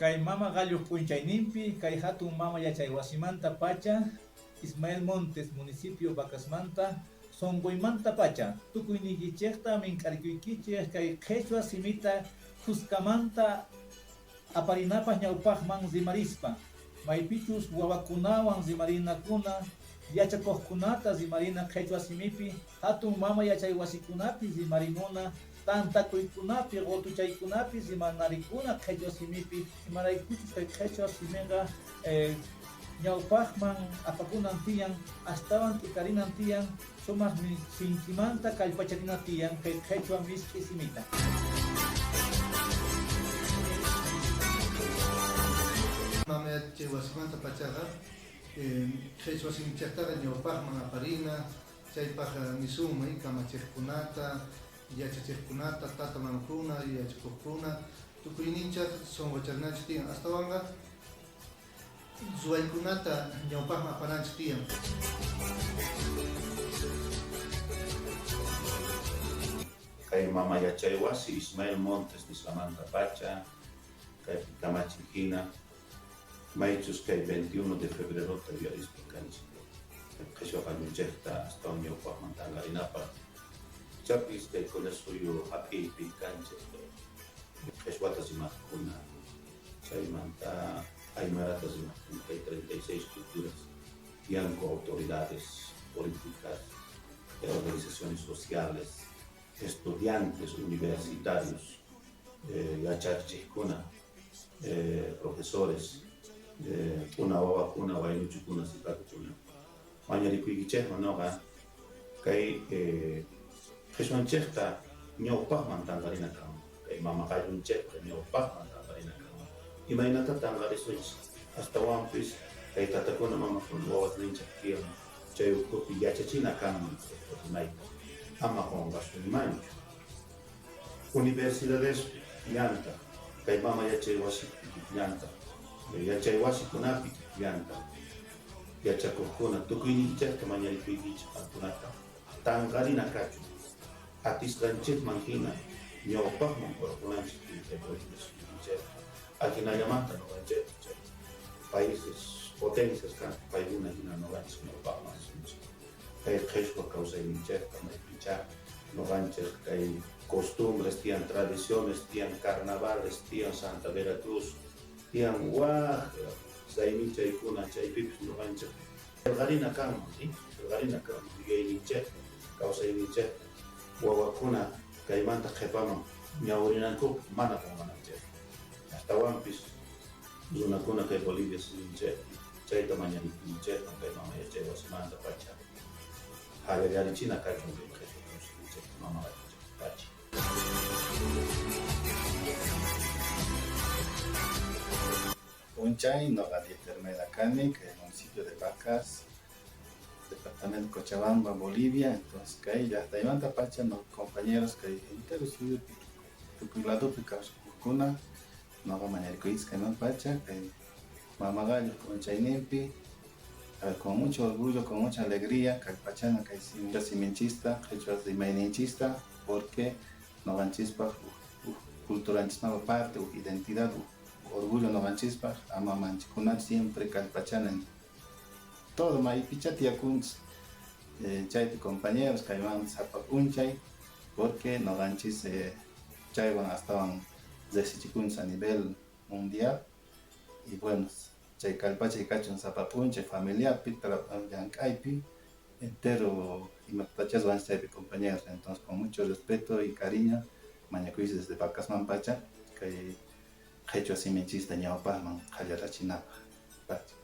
Kay mama qalluq p'unchayninpi kay hatun mama yachaywasimanta pacha Ismael Montes municipio Vacasmanta sonqoymanta pacha tukuyniykichejta mink'arikuykichej kay qhechwa simita khuskamanta aparinapaj ñawpajman rimarispa, maypichus wawakunawan rimarinakuna yachakojkunata rimarina qhechwa simipi hatun mama yachaywasikunapi rimarimuna tantakuykunapi qotuchaykunapi rimanarikuna qhechwa simipi, imaraykuchus kay qhechwa simiqa ñawpajman apakunan tiyan, astawan t'ikarinan tiyan, sumaj sinchimanta kallpacharina tiyan kay qhechwa misk'i simita. Mama yachay wasimanta pachaqa qhechwa simichajtaqa ñawpajman aparina, chaypaj nisunman kamachejkunata, yachachejkunata, tata mamakuna, yachakojkuna, tukuyninchaj sonqocharinanchej tiyan, astawanqa ruwaykunata ñawpajman apananchej tiyan. Kay mama yachaywasi Ismael Montes nisqamantapacha kaypi kamachin jina maychus kay 21 de febrerota yuyarispa kanchik qhishwa qallunchejta astawan ñawpajman tanqarinapaj ichapis kay Collasuyu jap'iypi kanchej qhishwata rimajkuna chaymanta aymarata rimajkuna kay 36 culturas tiyanku autoridades políticas, organizaciones sociales, estudiantes universitarios, yachachejkuna, profesores, t'una wawakuna, waynuchukuna, sipakukuna. Mañarikuykichejman noqa kay qhishwanchejta ñawpajman tanqarina kanman, kay mama qallunchejta ñawpajman tanqarina kanman. Imaynatá tanqarisunchej? Astawanpis kay tatakuna mamakuna wawasninchej tiyan chay ukhupi yachachina kanman rimayta, ama qonqasunmanchu. Universidadespi llanta, kay mama yachaywasipi llanta, yachaywasikunapi llanta yachakojkuna tukuyniykichejta mañarikuykichej qankunata tanqarina kachun, atisqanchejman jina ñawpajman orqhonanchej tiyan chay política suyunchejta, ajinallamanta noqanchejpis chay países potencias kanku paykuna jina noqanchej ñawpajman risunchej. Kay qheshwa kawsayninchejta maypichá noqanchej kay costumbres tiyan, tradiciones tiyan, carnavales tiyan, Santa Veracruz tiyan, waj raymichaykuna chaypipis noqanchej qhelqarina kanman, qhelqarina kanman yuyayninchejta, kawsayninchejta, wawakuna kaymanta qhepaman ñawrinankupaj mana qonqananchejta. Astawanpis runakuna kay Bolivia suyunchejpi chayta mañarikuyninchejman kay mama yachay wasimanta pacha jallallarichina kachun kay qheshwa kawsayninchejta mama qallunchejta pacha. P'unchay noqa Dieter Meda kani kay municipio de Vacas, departamento Cochabamba, Bolivia. Entonces kay llajtaymanta pacha no compañeros kay entero suyupi tukuy ladopi kawsakojkuna noqa mañarikuychis kaymanta pacha kay mama gallo p'unchayninpi con mucho orgullo, con mucha alegría kallpachana kay siminchista, qhichwa rimayninchista porque noqanchispaj uj culturanchismanta parte, uj identidad, uj orgullo noqanchispaj, ama manchikunachu siempre kallpachana todo maypichá tiyakunchis chaypi compañeros kaymanta sapa p'unchay porque noqanchis chaywan astawan rejsichikunchis a nivel mundial y bueno chay kallpachay kachun sapa p'unchay familiapi, llank'aypi entero imatachá ruwanchis chaypi compañeros entonces con mucho respeto y cariño mañakuychis desde Vacasman pacha kay qhichwa siminchista ñawpajman qallarachinapaj. Pacha.